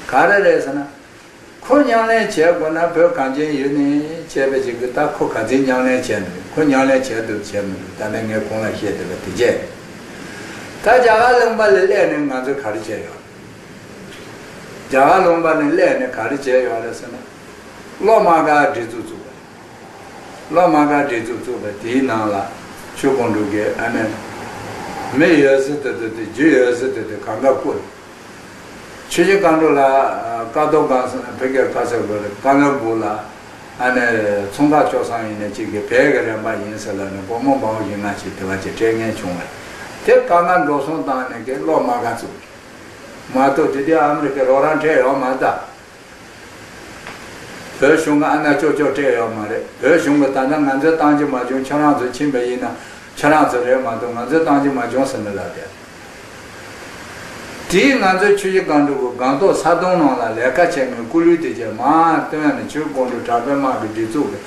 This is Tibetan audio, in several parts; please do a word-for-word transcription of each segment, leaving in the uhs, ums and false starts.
ག་རེ་རེད་ཟེར་ན། ཁོ་ཉམས་ལེན་བྱེད་དགོས་ན་བོད་གངས་ཅན་ཡུལ་ནས་བྱས་པའི་ཅིག་གི་ད་ཁོ་ག་ཚོད་ཉམས་ལེན་བྱས་འདུག་ཁོ་ཉམས་ལེན་བྱས་འདུག་བྱས་མི་འདུག་ད་ནི་ངས་གོང་ལ་བཤད་དེ་ལ་དེ་བྱས། ད་རྒྱ་གར་ལུང་པ་ལ་སླེབས་ནས་ང་ཚོས་ག་རེ་བྱས་ཡོད། རྒྱ་གར་ལུང་པ་ནས་སླེབས་ནས་ག་རེ་བྱས་ཡོད་རེད་ཟེར་ན། གློག་དམར་དཀར་སྒྲིག་འཛུགས་བཙུགས་པ་རེད། གློག་དམར་དཀར་སྒྲིག་འཛུགས་བཙུགས་པ་དེའི་ནང་ལ་ཆོས་ཀོང་སྤྲུལ་གྱིས་ཨ་ནི། མི་ཡོད་ཟེར་དུ་དུ་དུ་རྒྱུ་ཡོད་ཟེར་དུ་དུ་གང་ག་བཀུར། ཆོས་རྗེ་བཀའ་འགྲོ་ལ་ཀ་རྡོར་སྒང་ཕ་གིར་ཁ་ས་དགོས་རེད། བཀའ་བློན་སྦུག་ལ་ཨ་ནི་ཚོང་ཁང་ཆོག་སང་ཡིན་ན་གཅིག་གི་བལ་གྱི་རན་པ་ཡིན་ཟེར་ལ་ནི་སྒོར་མོ་འབའ་བཞི་ལྔ་ཞིག་དེ་བ་ཅིག་སྤྲད་མཁན་བྱུང་བ་རེད། དེ་གང་ག་འགྲོ་སོང་བཏང་ནས་གི་གློག་དམར་དཀར་བཙུགས། མ་གཏོགས་དེ་དུས་ཨ་མི་རི་ཀའི་རོགས་རམ་སྤྲད་ཡོད་མ་རེད་ད། བོད་གཞུང་གི་ཨ་ན་ཅོག་ཅོག་སྤྲད་ཡོད་མ་རེད། བོད་གཞུང་གི་ད་ལྟ་ང་ཚོས་བཏང་རྒྱུ་མ་བྱུང་ཁྱོད་རང་ཚོ་ཕྱིན་པ་ཡིན་ན་ཁྱོད་རང་ཚོ་རེད་མ་གཏོགས་ང་ཚོས་བཏང་རྒྱུ་མ་བྱུང་ཟེར་ནི་ལབ་བསྡད། དེས་ང་ཚོའི་ཆུ་བཞི་སྒང་དྲུག་གི་སྒང་ཏོག་ས་དོང་ནང་ལ་ལས་ཀ་བྱེད་མཁན་སྐུ་ལུས་དེ་གྱད་མར་བཏོན་ནས་ཆུ་ཀོང་སྤྲུལ་གྲགས་པའི་དམག་གི་སྒྲིག་འཛུགས་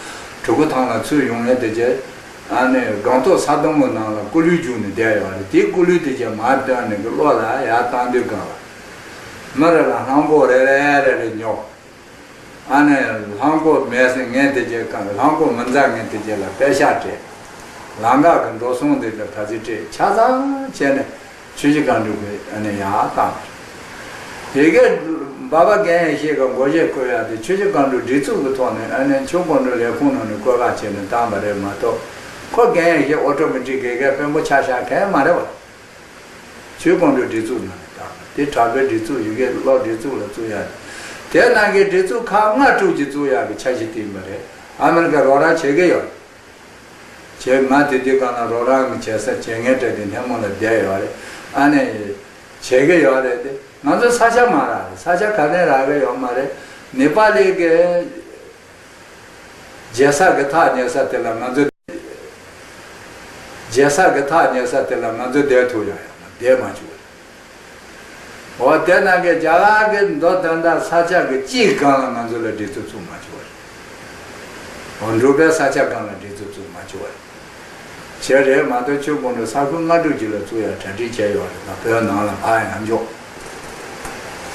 ཀྱི་གྲུ་གུ་ཐང་ལ་ཚུར་ཡོང་ཡས་དེ་གྱད། ཨ་ནི་སྒང་ཏོག་ས་དོང་གི་ནང་ལ་སྐུ་ལུས་བརྒྱུགས་ནས་བསྡད་ཡོད་རེད། དེའི་སྐུ་ལུས་དེ་གྱད་མར་བཏོན་ནས་གི་གློག་ལ་ཡར་བཏང་དུས་སྒང་ལ། མི་རེ་ལ་ལྷམ་གོག་རེ་རེ་རེ་རེ་ཉོ། ཨ་ནི་ལྷམ་གོག་མེད་ཟེར་ངས་དེ་གྱད་གང་ལྷམ་གོག་མི་འཛའ་ངས་དེ་གྱད་ལ་པད་ཤག་སྤྲད། ལམ་ཁ་གི་འགྲོ་སོང་དེ་ལ་ག་ཚོད་སྤྲད་ཆ་ཚང་བྱས་ནས་ཆུ་བཞི་སྒང་དྲུག་གི་ཨ་ནི་ཡར་བཏང་། དེ་གའི་འབའ་པ་རྒན་ཡེ་ཤེས་ཀྱི་མགོ་བཞེས་བསྐོ་ཡག་དེ་ཆུ་བཞི་སྒང་དྲུག་སྒྲིག་འཛུགས་ཀྱི་ཐོག་ནས་ཨ་ནི་ཆུ་ཀོང་སྤྲུལ་ལས་ཁུངས་ནང་ནས་བསྐོ་ག་བྱས་ནས་བཏང་པ་རེད་མ་གཏོགས། ཁོ་རྒན་ཡེ་ཤེས་ཨོ་ཊོ་མེ་ཊིག་གི་གའི་དཔོན་པོ་ཆ་བཞག་མཁན་མ་རེད་བ། ཆུ་ཀོང་སྤྲུལ་སྒྲིག་འཛུགས་ནང་ནས་བཏང་པ་དེ་གྲགས་པའི་སྒྲིག་འཛུགས་ཡི་གེ་གློག་སྒྲིག་འཛུགས་ལ་བཙུགས་ཡག་རེད། དེ་ནང་གི་སྒྲིག་འཛུགས་ཁག་ལྔ་དྲུག་ཅིག་བཙུགས་ཡག་གི་འཆར་གཞི་བཏིང་པ་རེད། ཨ་མི་རི་ཀས་རོགས་རམ་བྱེད་ཀྱི་ཡོད། བྱས་ང་དེ་དུས་སྒང་ལ་རོགས་རམ་གྱི་བྱེད་ས་བྱེད་མཁན་སྤྲད་དེ་སྣེ་མོ་ལ་བསྡད་ཡོད་རེད། ཨ་ནི། བྱེད་ཀྱི་ཡོད་རེད་དེ། ང་ཚོ་ས་ཆ་མ་རག་རེད། ས་ཆ་ག་ནས་རག་གི་ཡོད་མ་རེད། ནེ་པ་ལི་གི་རྒྱལ་ས་གི་ཐག་ཉེ་ས་དེ་ལ་ང་ཚོ། རྒྱལ་ས་གི་ཐག་ཉེ་ས་དེ་ལ་ང་ཚོ་བསྡད་ཐུབ་ཡག་ཡོད་མ་བསྡད་མ་བཅུག་རེད། འོ་དེ་ནང་གི་རྒྱ་གར་གྱི་མདོ་དོན་དག་ས་ཆ་གི་གཅིག་སྒང་ལ་ང་ཚོ་ལ་སྒྲིག་འཛུགས་བཙུགས་མ་བཅུག་པ་རེད། འོ་འབྲུག་པའི་ས་ཆ་སྒང་ལ་སྒྲིག་འཛུགས་བཙུགས་མ་བཅུག་པ་རེད། བྱས་རེད་མ་གཏོགས་ཆུ་ཀོང་སྤྲུལ་ས་ཁུལ་ལྔ་དྲུག་ཅིག་ལ་བཙུགས་ཡག་གྲ་སྒྲིག་བྱས་ཡོད་རེད་ད་བོད་ནང་ལ་ཕར་ཡང་འཇོག་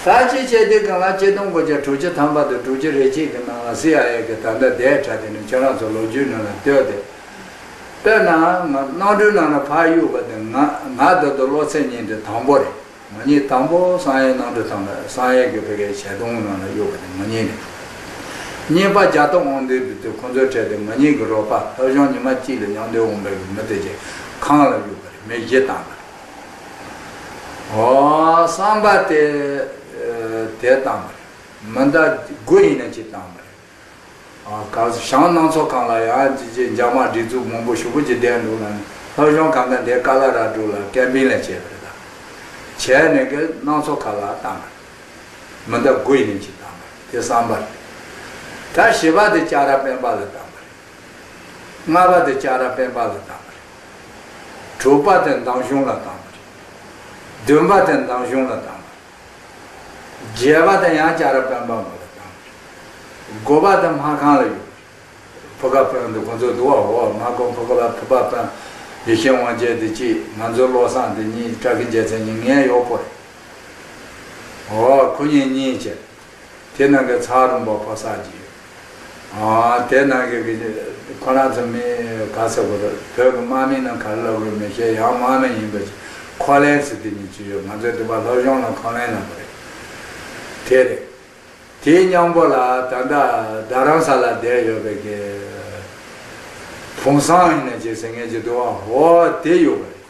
ད་ཅི་བྱས་དུས་སྒང་ལ་ཆིག་སྟོང་དགུ་བརྒྱ་དྲུག་ཅུ་ཐམ་པ་དང་དྲུག་ཅུ་རེ་གཅིག་གི་ནང་ལ་སི་ཨའི་ཨེ་གི་ད་ལྟ་དེབ་ཕྲ་དེ་ནི་ཁྱེད་རང་ཚོ་ལོ་རྒྱུས་ནང་ལ་ལྟོས་ཏེ། དཔེར་ན་ང་གནམ་གྲུའི་ནང་ལ་ཕར་གཡུགས་པ་དེ་ང་ང་ད་ལྟ་སློབ་ཚན་གཉིས་དེ་དང་པོ་རེད། ང་གཉིས་དང་པོ་བསམ་ཡས་གནམ་གྲུ་ཐང་ལ་བསམ་ཡས་ཀྱི་ཕ་གིའི་ཞལ་གདོང་ནང་ལ་གཡུགས་པ་དེ་ང་གཉིས་རེད། གཉིས་པ་རྒྱ་ཐོག་དབང་འདུས་དེ་དུས་ཁོང་ཚོའི་གྲས་དེ་ང་གཉིས་ཀྱི་རོགས་པ་ལྷ་གཞུང་ཉི་མ་གཅིག་ལ་མཉམ་འདུས་འོང་བའི་མི་དེ་ཅིག་ཁང་ལ་གཡུགས་པ་རེད། མི་བཞི་བཏང་བ་རེད། འོ་གསུམ་པ་དེ་དེ་བཏང་བ་རེད། མི་ཟླ་དགུ་ཡིན་ན་ཅིག་བཏང་བ་རེད། ག་ཞང་སྣ་ཚོགས་ཁང་ལ་ཡང་ཅི་ཅི་འཇབ་དམག་སྒྲིག་འཛུགས་མང་པོ་ཞེ་པོ་ཅིག་བསྡད་འདུག་ལ་ནི་ལྷ་གཞུང་གང་ག་འདི་ཀ་ལ་ར་འགྲོ་ལ་ཀེམ་པིང་ལ་བྱས་པ་རེད་ད། བྱས་ནས་གི་སྣ་ཚོགས་ཁང་ལ་བཏང་བ་རེད། མི་ཟླ་དགུ་ཡིན་ནས་ཅིག་བཏང་བ་རེད། དེ་གསུམ་པ་རེད། ད་བཞི་པ་དེ་ལྕགས་ར་སྤེན་པ་ལ་བཏང་བ་རེད། ལྔ་པ་དེ་ལྕགས་ར་སྤེན་པ་ལ་བཏང་བ་རེད། དྲུག་པ་དེ་འདམ་གཞུང་ལ་བཏང་བ་རེད། བདུན་པ་དེ་འདམ་གཞུང་ལ་བཏང་བ་རེད། བརྒྱད་པ་དེ་ཡང་ལྕགས་ར་སྤེན་པ་མོ་ལ་བཏང་། དགུ་པ་དེ་སྨར་ཁམས་ལ་ཡོད། ཕུ་ཁ་དཔོན་འདི་ཁོ་ཚོ་འདུག་བ་འོ་སྨར་ཁམས་ཕུ་ཁ་ལ་ཕུ་པ་དཔོན་ཡེ་ཤེས་དབང་རྒྱལ་དེ་གཅིག་ང་ཚོ་བློ་བཟང་དེ་གཉིས་བཀྲ་ཤིས་རྒྱལ་མཚན་གཉིས་ངའི་གཡོག་པོ་རེད། འོ་ཁོ་གཉིས་གཉིས་བྱས། དེ་ནང་གི་ཚ་རོང་པ་ཕོ་གསར་གྱི་ཡོད། ཨ་དེ་ནང་གི་གི་ཁོ་རང་ཚོ་མི་ག་ཚོད་གོ་རེད། བོད་ཀྱི་དམག་མི་ནང་ག་རེ་ལབ་དགོས་མི་ཤེས། ཡང་དམག་མི་ཡིན་པ་ཅིག་ཁོ་ལན་ཟེར་དེ་གཉིས་ཅིག་ཡོད། ང་ཚོའི་འདི་པ་ལྷོ་གཞུང་ལ་ཁོ་ལན་ལབ་པ་རེད། དེ་རེད། དེའི་མཉམ་པོ་ལ་ད་ལྟ་རྡ་རམ་ས་ལ་བསྡད་ཡོད་པའི་གི་བུང་སང་ཡིན་ན་ཅིག་ཟེར་མཁན་ཅིག་འདུག་བ། འོ་དེ་ཡོད་པ་རེད།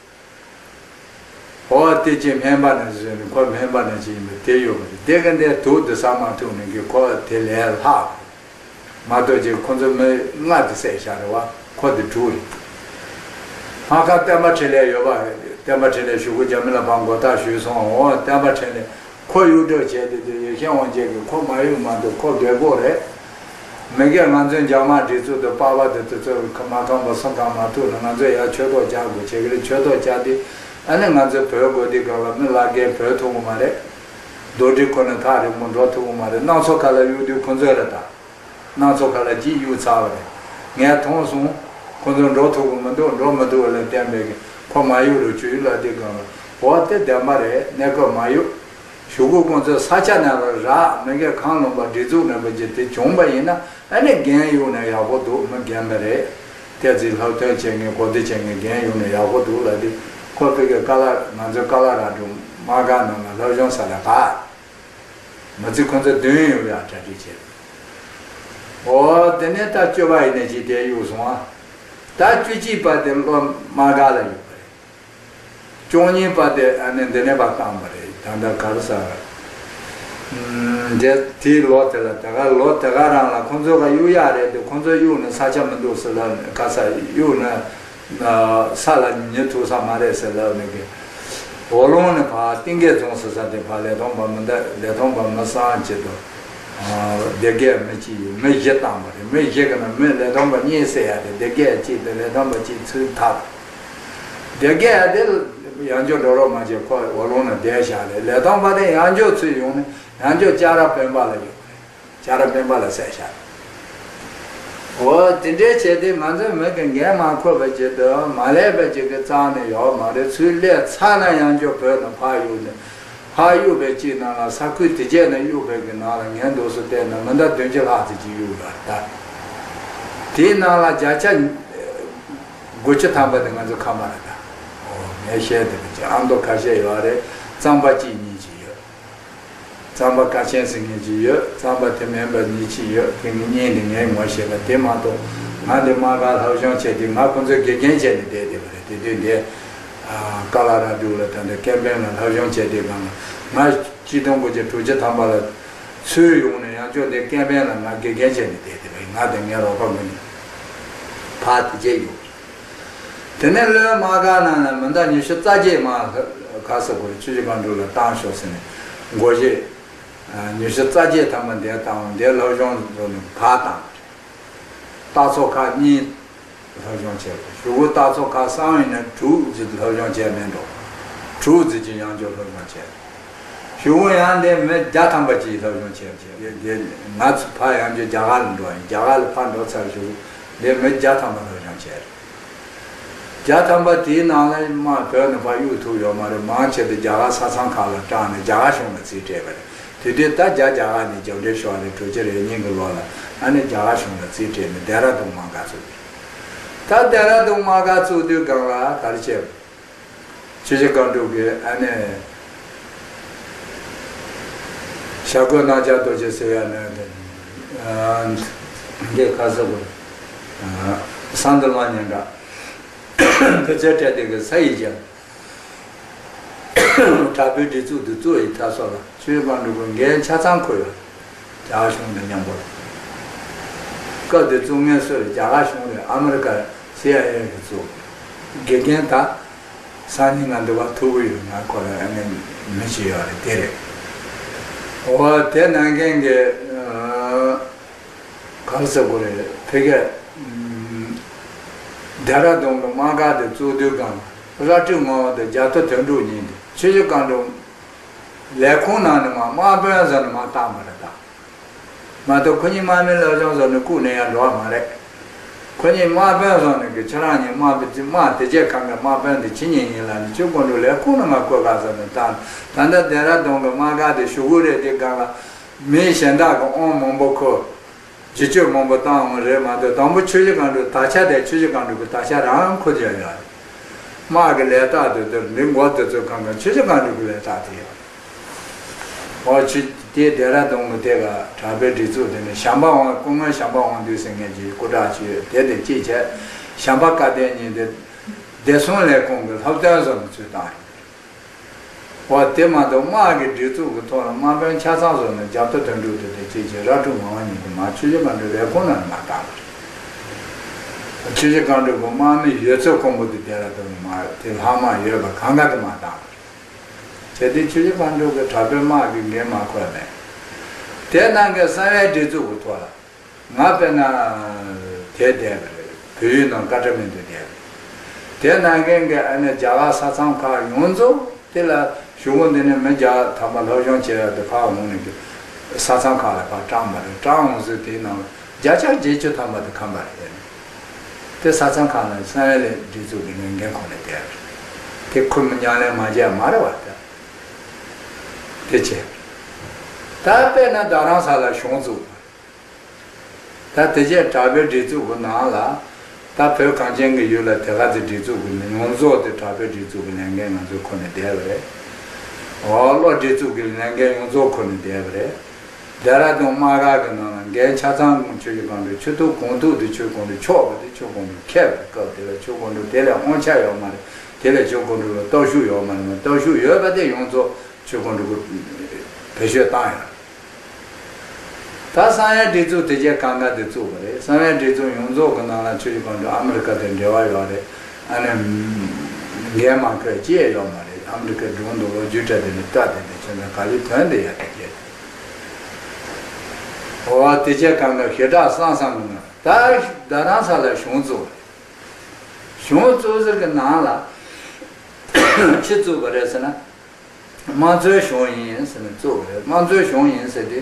ཧོ་དེ་ཅི་སྨན་པ་ནས་བཟོས་ནས་ཁོ་སྨན་པ་ནས་ཅི་ཡིན་པ་དེ་ཡོད་པ་རེད། དེ་ག་འདྲའི་དུག་འདི་ཟ་མ་ཐུབ་ནས་གི་ཁོ་དེ་ལས་ལྷག་མ་གཏོགས་ཅི་ཁོ་ཚོ་མི་ལྔ་དེ་བསད་བཞག་རེད་བ། ཁོ་དེ་དྲུག་རེད། སྨར་ཁམས་བསྟན་པ་འཕྲིན་ལས་ཡོད་པ་རེད། བསྟན་པ་འཕྲིན་ལས་ཞུ་སྒོ་རྒྱ་མི་ལ་ཕར་མགོ་བཏགས་ཞུས་སོང་། འོ་བསྟན་པ་འཕྲིན་ལས་ཁོ་གཡུག་སྒྲོག་བྱས་ཏེ་དེ་ཡེ་ཤེས་དབང་རྒྱལ་གྱིས་ཁོ་མ་གཡུག་མ་འདུག་ཁོ་རྒད་པོ་རེད། མི་སྒེར་ང་ཚོའི་འཇབ་དམག་སྒྲིག་འཛུགས་དང་པ་ཕ་དེ་དེ་ཚོ་མ་ཁང་པ་སུ་ཁང་མ་ཐུག་ན་ང་ཚོས་ཡར་ཆོས་ཐོག་རྒྱག་དགོས་བྱེད་ཀྱི་རེད། ཆོས་ཐོག་རྒྱག་དུས་ཨ་ནི་ང་ཚོའི་བོད་དགོས་དུས་སྒང་ལ་མི་བླ་རྒན་བོད་ཐུབ་ཀྱི་མ་རེད། རྡོ་དྲིལ་ཁོ་ན་ཐག་རིང་པོ་འགྲོ་ཐུབ་ཀྱི་མ་རེད། སྣ་ཚོགས་ཁ་ལ་གཡུག་དུས་ཁོ་ཚོས་རེད་ད། སྣ་ཚོགས་ཁ་ལ་གཅིག་གཡུག་ཚར་བ་རེད། ངས་མཐོང་སོང་། ཁོ་ཚོ་འགྲོ་ཐུབ་ཀྱི་མི་འདུག་འགྲོ་མི་ཐུབ་པ་ལ་བརྟེན་པའི་གི་ཁོ་མ་གཡུག་རུ་ཆུ་ཡུལ་ལ་དུས་སྒང་ལ་འོ་དེ་བདེན་པ་རེད། གནས་སྐབས་མ་གཡུག་ཞུ་སྒོ་ཁོང་ཚོས་ས་ཆ་ནས་རག་མི་འགའ་གང་ལོངས་པ་སྒྲིག་འཛུགས་ནས་པ་ཅིག་དེ་བྱུང་པ་ཡིན་ན་ཨ་ནི་རྒན་གཡུག་ནས་ཡག་པོ་འདུག་མི་རྒན་པ་རེད། ཏེ་ཙི་ལྷག་དོན་བྱེད་མཁན་གོ་བདེ་བྱེད་མཁན་རྒན་གཡུག་ནས་ཡག་པོ་འདུག་ལབ་དུས་ཁོ་ཕ་གི་ཀ་ལ་ང་ཚོའི་ཀ་ལ་ར་ཌོ་དམག་སྒར་ནང་ལ་སློབ་སྦྱོང་ས་ལ་ག་མི་ཚེ་ཁོ་ཚོ་བདུན་ཡོད་ཡ་གྲ་སྒྲིག་བྱས། འོ་དེ་ནས་ད་བཅུ་པ་ཡིན་ནས་ཅིག་དེ་གཡུག་སོང་ཨ། ད་བཅུ་གཅིག་པ་དེ་སློབ་དམག་སྒར་ལ་ཡོད་པ་རེད། བཅུ་གཉིས་པ་དེ་ཨ་ནི་འདི་ནས་ཕར་བཏང་པ་རེད། ད་ལྟ་ག་རེ་ཟ་ར། འདི་དེའི་ལོ་དེ་ལ་དེ་ག་ལོ་དེ་ག་རང་ལ་ཁོང་ཚོ་ག་གཡུག་ཡག་རེད་འདུག་ཁོང་ཚོ་གཡུག་ནས་ས་ཆ་མི་འདུག་ཟེར་ལབ་ནས་ག་ས་གཡུག་ནས་ས་ལ་ཉལ་ཐུབ་ས་མ་རེད་ཟེར་ལབ་ནས་གི་ཧོ་ལུང་ནས་ཕར་གཏིང་སྐྱེས་རྫོང་ཟེར་ས་དེ་ཕར་ལས་ཐོན་པ་མི་འདའ་ལས་ཐོན་པ་མི་སང་ཆེད་དུ། སྡེ་དགེ་མི་གཅིག་ཡོད། མི་བཞི་བཏང་བ་རེད། མི་བཞི་གི་ནང་མི་ལས་ཐོན་པ་གཉིས་བསད་ཡ་དེ་སྡེ་དགེ་གཅིག་དང་ལས་ཐོན་པ་གཅིག་ཚུར་ཐར། སྡེ་དགེ་དེ་ཡང་ཅོ་འགྲོ་རོགས་མ་བྱེད་ཁོ་འོ་ལོང་ན་བསྡད་བཞག་རེད། ལས་ཐོན་པ་དེ་ཡང་ཅོ་ཚུར་ཡོང་ནས་ཡང་ཅོ་ལྕགས་ར་སྤེན་པ་ལ་ཡོང་རེད། ལྕགས་ར་སྤེན་པ་ལ་བསད་བཞག་འོ་དེ་འདྲའི་བྱས་ཏེ་ང་ཚོའི་མི་གི་འགན་མ་འཁུར་བ་བྱེད་དུ་མ་ལས་པ་ཅིག་གི་རྩ་ནས་ཡོག་མ་རེད། ཚུར་སླེབས་ཚར་ན་ཡང་ཅོ་བོད་ནས་ཕར་གཡུག་ནས། ཕར་གཡུག་པའི་གཅིག་ནང་ལ་ས་ཁུལ་དེ་རྗེས་ནས་གཡུག་པའི་གི་ནང་ལ་ངན་འདུག་སུ་བལྟས་ན་མི་འདའ་བདུན་ཅུ་ལྷག་ཙམ་ཅིག་གཡུག་ཡོད་རེད་ད། དེའི་ནང་ལ་བརྒྱ་ཆ་དགུ་བཅུ་ཐམ་པ་དེ་ང་ཚོ་ཁམས་པ་རེད་ད། འོ་ངས་བཤད་དེ་བྱས་ཨ་མདོ་ཁ་ཤས་ཡོད་རེད། གཙང་པ་གཅིག་གཉིས་ཅིག་ཡོད། གཙང་པ་ཀ་ཆེན་ཟེར་མཁན་ཅིག་ཡོད། གཙང་པ་དེ་མིན་པ་གཉིས་ཅིག་ཡོད། དེ་གཉིས་གཉིས་དེ་ངས་ངོ་ཤེས་ལ་དེ་མ་གཏོགས་ང་འདི་དམག་སྒར་སློབ་སྦྱོང་བྱས་ཏེ་ང་ཁོང་ཚོའི་དགེ་རྒན་བྱས་ནས་བསྡད་བསྡད་པ་རེད། དེ་དུས་འདི། ཀ་ལ་ར་ཌུ་ལ་ད་ལྟ་ཀེམ་པེན་ལ་སློབ་སྦྱོང་བྱས་དུས་སྒང་ལ་ང་གཅིག་སྟོང་དགུ་བརྒྱ་དྲུག་ཅུ་ཐམ་པ་ལ་ཚུར་ཡོང་ནས་ཡང་བསྐྱར་འདི་ཀེམ་པེན་ལ་ང་དགེ་རྒན་བྱས་ནས་བསྡད་དེ་བས་ང་དང་ངའི་རོགས་པ་ངོས་ནས་ཕར་དེ་རྗེས་ཡོང་། དེ་ནས་བློན་དམག་སྒར་ནང་ལ་མི་འདའ་ཉི་ཤུ་རྩ་བརྒྱད་མ་ག་ས་གོ་རེ་ཆུ་བཞི་སྒང་དྲུག་ལ་བཏང་ཤོག་ཟེར་ནས་འགོ་བཞེས། ཉི་ཤུ་རྩ་བརྒྱད་ཐམ་པ་འདིར་བཏང་འདིར་སློབ་སྦྱོང་འགྲོ་ནས་ཕར་བཏང་། སྟག་ཚོ་ཁག་གཉིས། སློབ་སྦྱོང་བྱས་པ་གཞུག་གུ་སྟག་ཚོ་ཁག་གསུམ་ཡིན་ན་དྲུག་ཙམ་སློབ་སྦྱོང་བྱས་མེད་འགྲོ། དྲུག་ཙམ་གྱི་ཡང་བསྐྱར་སློབ་སྦྱོང་བྱས། གཞུག་གུ་ཡང་འདི་མི་བརྒྱ་ཐམ་པ་ཅིག་སློབ་སྦྱོང་བྱས་བྱས་འདི་ང་ཚོ་ཕར་ཡང་བསྐྱར་རྒྱ་གར་ལ་འགྲོ་ཡིན། རྒྱ་གར་ལ་ཕར་འགྲོ་ཚར་གཞུག་གུ་འདི་མི་བརྒྱ་ཐམ་པ་སློབ་སྦྱོང་བྱས། བརྒྱ་ཐམ་པ་དེའི་ནང་ལ་དམག་བོད་ནས་ཕར་གཡུག་ཐུབ་ཡོད་མ་རེད། མང་ཆེ་དེ་རྒྱ་གར་ས་མཚམས་ཁག་ལ་སྐྲག་ནས་རྒྱ་གར་གཞུང་ལ་རྩིས་སྤྲད་པ་རེད། དེ་དུས་ད་རྒྱ་རྒྱ་གར་ནས་རྒྱབ་འདྲེ་ཤོར་ནས་དྲུག་ཅུ་རེ་གཉིས་ཀྱི་ལོ་ལ་ཨ་ནི་རྒྱ་གར་གཞུང་ལ་རྩིས་སྤྲད་ནས་ལྡེ་ར་ལྡུན་དམག་སྒར་བཙུགས། ད་ལྡེ་ར་ལྡུན་དམག་སྒར་བཙུགས་དུས་སྒང་ལ་ག་རེ་བྱས། ཆུ་བཞི་སྒང་དྲུག་གི་ཨ་ནི་ཞྭ་གོས་རྣམ་རྒྱལ་རྡོ་རྗེ་ཟེར་ཡ་ནི་འདི་ག་ས་གོ་སང་དུ་ལང་ཉན་འདྲ་དུ་ཚོད་སྤྲད་དེ་གི་ས་ཡི་ཀྱང་། དྲག་པོའི་སྒྲིག་འཛུགས་འདི་གཙོ་བོའི་མཐའ་སོགས་ལ་ཆོས་སྒང་དྲུག་གི་འགན་ཆ་ཚང་འཁུར་ཡོད། རྒྱ་གར་གཞུང་དང་མཉམ་པོ་ལ། སྐབས་དེ་བཙུགས་མཁན་སུ་རེད། རྒྱ་གར་གཞུང་རེད། ཨ་མི་རི་ཀ་སི་ཨའི་ཨེ་གི་གཙོ་བོ། དགེ་རྒན་ད་སང་ཉིན་ང་འདི་བ་ཐུག་གི་ཡོད། ང་ཁོ་ལ་ཨ་ནི་མི་ཞིག་ཡོད་རེད། དེ་རེད། འོ་དེ་ནང་མཁན་གྱི་ག་རེ་ཟེར་དགོས་རེད། ཕ་གིར་ལྡེ་ར་ལྡུན་གྱི་དམག་སྒར་དེ་བཙུགས་དུས་སྒང་ར་སྤྲོད་ངག་དབང་དང་རྒྱ་མཚོ་དོན་གྲུབ་གཉིས་དེ་ཆུ་བཞི་སྒང་དྲུག་ལས་ཁུངས་ནང་ནས་མར་དམག་དཔོན་བཟོ་ནས་མར་བཏང་བ་རེད་ད། མ་གཏོགས་ཁོ་གཉིས་དམག་མི་སློབ་སྦྱོང་བཟོ་ནས་བཀུག་ནས་ཡར་འགྲོ་བ་མ་རེད། ཁོ་གཉིས་དམག་དཔོན་བཟོ་ནས་གི་ཁྱེད་རང་གཉིས་དམག་དེ་དམག་དེ་རྗེས་ཁང་གི་དམག་དཔོན་དེ་ཁྱེད་གཉིས་ཡིན་ལབ་ནས་ཆུ་སྒང་དྲུག་ལས་ཁུངས་ནས་མར་བཀོད་ག་བཟོ་ནས་བཏང་། ད་ལྟ་ལྡེ་ར་ལྡུན་གྱི་དམག་སྒར་དེ་ཞུ་གི་རེད། དེ་སྒང་ལ་མི་གཞན་དག་གི་དབང་མང་པོ་ཁུར། རྒྱུ་སྤྱོད་མང་པོ་བཏང་འོང་རེད་མ་གཏོགས་དང་པོ་ཆུ་བཞི་སྒང་དྲུག་དར་ཆ་དེ་ཆུ་བཞི་སྒང་དྲུག་གི་དར་ཆ་རང་ཁུར་བྱས་ཡོད་རེད། དམག་གི་ལས་རྟགས་དེ་དེར་འདི་མགོ་དེ་ཚོ་གང་གང་ཆུ་བཞི་སྒང་དྲུག་གི་ལས་རྟགས་དེ་ཡོད་རེད། འོ་ཆུ་དེ་ལྡེ་ར་ལྡུན་གི་དེ་ག་དྲག་པོའི་སྒྲིག་འཛུགས་དེ་ནི་བྱམས་པ་དབང་སྐུ་ངོ་བྱམས་པ་དབང་འདུས་ཟེར་མཁན་གྱི་སྐུ་དྲག་ཅིག་ཡོད། དེ་དེ་གཅིག་བྱས་བྱམས་པ་བཀའ་བསྟན་གཉིས་དེ་བདེ་སྲུང་ལས་ཁུངས་ཀྱི་སློབ་སྟོན་བཟོ་ནས་ཚུར་བཏང་ཡོད། འོ་དེ་མ་གཏོགས་དམག་གི་སྒྲིག་འཛུགས་ཀྱི་ཐོག་ལ་དམག་དཔོན་ཆ་ཚང་བཟོ་ནས་རྒྱ་མཚོ་དོན་གྲུབ་དེ་དེ་གཅིག་བྱས་ར་སྤྲོད་ངག་དབང་གཉིས་དེ་མར་ཆུ་བཞི་སྒང་དྲུག་ལས་ཁུངས་ནང་མར་བཏང་བ་རེད། ཆུ་བཞི་སྒང་དྲུག་གི་དམག་མི་ཡོད་ཚད་ཀོང་པོ་དེ་དེ་ལ་དོན་མ་དེ་ལྷག་མ་ཡོད་པ་གང་ག་དེ་མར་བཏང་བ་རེད། བྱས་དུས་ཆུ་བཞི་སྒང་དྲུག་གི་དྲག་པོའི་དམག་གི་འགན་མ་འཁུར་མེད། དེ་ནང་གི་གསང་བའི་སྒྲིག་འཛུགས་ཀྱི་ཐོག་ལ། ང་དཔེར་ན། དེ་བསྡད་པ་རེད། བོད་ཡུལ་ནང་ཀ་ཏྲ་མན་དུ་བསྡད་པ་རེད། དེ་ནང་མཁན་གྱི་ཨ་ནི་རྒྱ་གར་ས་མཚམས་ཁག་ཡོངས་རྫོགས་དེ་ལ་གཞུག་གུ་འདི་ནས་མི་བརྒྱ་ཐམ་པ་སློབ་སྦྱོང་བྱེད་ཡག་དེ་ཕར་འོང་ནས་ཀྱི་ས་མཚམས་ཁག་ལ་ཕར་བཀྲམ་པ་རེད། བཀྲམ་འོང་ཟེར་དེའི་ནང་བརྒྱ་ཆ་བརྒྱད་ཅུ་ཐམ་པ་དེ་ཁམས་པ་རེད། དེ་ས་མཚམས་ཁག་ལ་གསང་བའི་ལས་སྒྲིག་འཛུགས་ཀྱི་ལས་འགན་ཁོ་ནས་བསྡད་པ་རེད། དེ་ཁུར་མི་ཉམས་ལེན་མ་བྱས་མ་རེད་བ་དེ། དེ་བྱས། ད་དཔེར་ན་རྡ་རམ་ས་ལ་གཞུང་བཙུགས། ད་དེ་རྗེས་དྲག་པོའི་སྒྲིག་འཛུགས་ཀྱི་ནང་ལ། ད་བོད་གངས་ཅན་གྱི་ཡུལ་ལ་དེ་ག་ཚོད་སྒྲིག་འཛུགས་ཀྱི་ཡོངས་རྫོགས་དེ་དྲག་པོའི་སྒྲིག་འཛུགས་ཀྱི་ལས་འགན་ང་ཚོས་འཁུར་ནས་བསྡད་པ་རེད། འོ་བློ་སྒྲིག་འཛུགས་ཀྱི་ལས་འགན་ཡོངས་རྫོགས་འཁུར་ནས་བསྡད་པ་རེད། རྡ་ར་དང་དམག་སྒར་གྱི་ནང་ལ་འགན་ཆ་ཚང་ཆུ་བཞི་སྒང་དྲུག་ཆུ་ཐུབ་གོང་ཐུབ་དེ་ཆུ་སྒང་དྲུག་ཆོག་པ་དེ་ཆུ་སྒང་དྲུག་ཁེབས་པའི་སྐབས་དེ་ལ་ཆུ་སྒང་དྲུག་དེ་ལས་དབང་ཆ་ཡོད་མ་རེད། དེ་ལས་ཆུ་སྒང་དྲུག་ལ་སྟོབས་ཤུགས་ཡོད་མ་རེད། སྟོབས་ཤུགས་ཡོད་པ་དེ་ཡོངས་རྫོགས་ཆུ་སྒང་དྲུག་གི་བེད་སྤྱོད་བཏང་ཡོད། ད་གསང་བའི་སྒྲིག་འཛུགས་དེ་རྗེས་གང་ག་དེ་བཙུགས་པ་རེད། གསང་བའི་སྒྲིག་འཛུགས་ཡོངས་རྫོགས་ཀྱི་ནང་ལ་ཆུ་བཞི་སྒང་དྲུག་ཨ་མི་རི་ཀ་དང་འབྲེལ་བ་ཡོད་རེད། ཨ་ནི་འགན་མ་འཁུར་ཅི་ཡང་ཡོད་མ་རེད། ཨ་མི་རི་ཀའི་སྒྲུང་དུ་ལོ་རྒྱུས་སྤྲད་དེ་ནི་བལྟ་དེ་ནི་ཁྱོད་ཚོ་ག་ལེ་དོན་དེ་ཡ་དེ་རེད། འོ་དེ་རྗེས་གང་ག་ཞེ་དྲག་གསང་གསང་གི་ནང་ད་རྡ་རམ་ས་ལ་གཞུང་བཙུགས། གཞུང་བཙུགས་ཟེར་གི་ནང་ལ་ཅི་བཙུགས་པ་རེད་ཟེར་ན། དམངས་གཙོའི་གཞུང་ཡིན་ཟེར་ནས་བཙུགས་པ་རེད། དམངས་གཙོའི་གཞུང་ཡིན་ཟེར་ཏེ།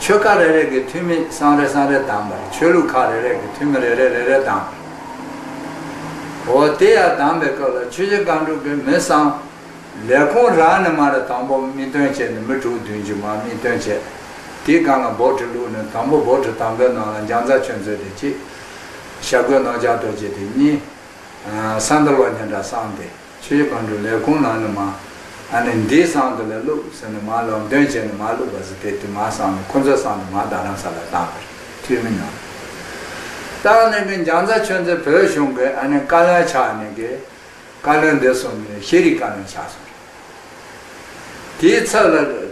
ཆོལ་ཁ་རེ་རེ་གི་འཐུས་མི་སང་རེ་སང་རེ་བདམས་པ་རེད། ཆོས་ལུགས་ཁག་རེ་རེ་གི་འཐུས་མི་རེ་རེ་རེ་རེ་བདམས་པ་རེད། འོ་དེ་ཡང་བདམས་པའི་སྐབས་ལ་ཆུ་བཞི་སྒང་དྲུག་གི་མི་སང་། ལས་ཁུངས་རང་ནས་མར་དང་པོ་མིང་འདོན་བྱས་ནས་མི་དྲུག་བདུན་ཅུ་མར་མིང་འདོན་བྱས། དེའི་སྒང་ལ་བོ་ཊི་བླུགས་ནས་དང་པོ་བོ་ཊི་དང་པོའི་ནང་ལ་འཇང་ཚ་ཆོས་མཛད་དེ་གཅིག་ཞྭ་གོས་ནོར་རྒྱས་རྡོ་རྗེ་དེ་གཉིས། ས་མདའ་བློ་སྙན་གྲགས་སང་སྟེ་ཆུ་བཞི་སྒང་དྲུག་ལས་ཁུངས་ནང་ནས་མར། ཨ་ནི་འདིའི་སང་དུ་ལ་བླུགས་ཟེར་ནས་མར་ལམ་སྟོན་བྱས་ནས་མར་བླུགས་པ་ཟེར་དེ་དུས་མར་སང་ནས་ཁོ་ཚོའི་སང་དུ་མར་རྡ་རམ་ས་ལ་བཏང་བ་རེད། འཐུས་མི་ནང་བཏང་ནས་གི་འཇང་ཚ་ཆོས་མཛད་བོད་གཞུང་གི་ཨ་ནི་བཀའ་བློན་ཆགས་ནས་གི་བཀའ་བློན་འདི་སོང་ནས་ཤེས་རིག་བཀའ་བློན་ཆགས་སོང་། དེའི་ཚབ་ལ།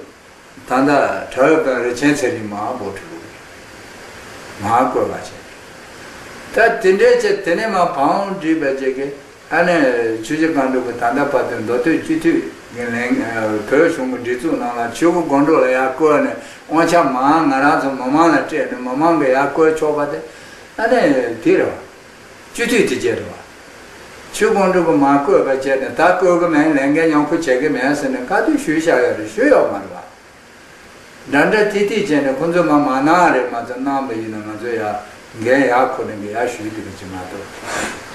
ད་ལྟ་གྲྭ་བའི་དཔོན་རིན་ཆེན་ཚེ་རིང་མར་བོ་ཊི་བླུགས། མར་བསྐོས་པ་བྱས། ད་དེ་འདྲའི་ཆེད་དེ་ནས་མར་བང་བསྒྲིགས་པའི་རྗེས་ཀྱི་ཨ་ནི་ཆུ་བཞི་སྒང་དྲུག་གི་ད་ལྟ་བར་དུ་མདོ་སྟོད་སྤྱི་འཐུས་ཀྱི་ལས་བོད་གཞུང་གི་སྒྲིག་འཛུགས་ནང་ལ་ཆུ་བཞི་སྒང་དྲུག་ལ་ཡར་བསྐོས་ནས་དབང་ཆ་མར་ང་རང་ཚོ་མི་མང་ལ་སྤྲད་ནས་མི་མང་གིས་ཡར་བསྐོས་ཆོག་པ་དེ་ཨ་ནི་དེ་རེད་བ། སྤྱི་འཐུས་དེ་རྗེས་རེད་བ། ཆུ་སྒང་དྲུག་གི་མར་བསྐོས་པ་བྱས་ནས་ད་བསྐོས་གི་མེད། ལས་འགན་མཉམ་འཁུར་བྱེད་གི་མེད་ཟེར་ནས་བཀའ་བསྡུར་ཞུས་བཞག་ཡོད་རེད། ཞུས་ཡོད་མ་རེད་བ། འདྲ་འདྲ་ཐིག་ཐིག་བྱས་ནས་ཁོ་ཚོས་མར་མ་གནང་རེད་མ་གཏོགས་གནང་པ་ཡིན་ན་ང་ཚོས་ཡར་འགན་ཡར་འཁུར་ནས་འགན་ཡར་ཞུས་འདུག་པ་ཅིག་མ་གཏོགས།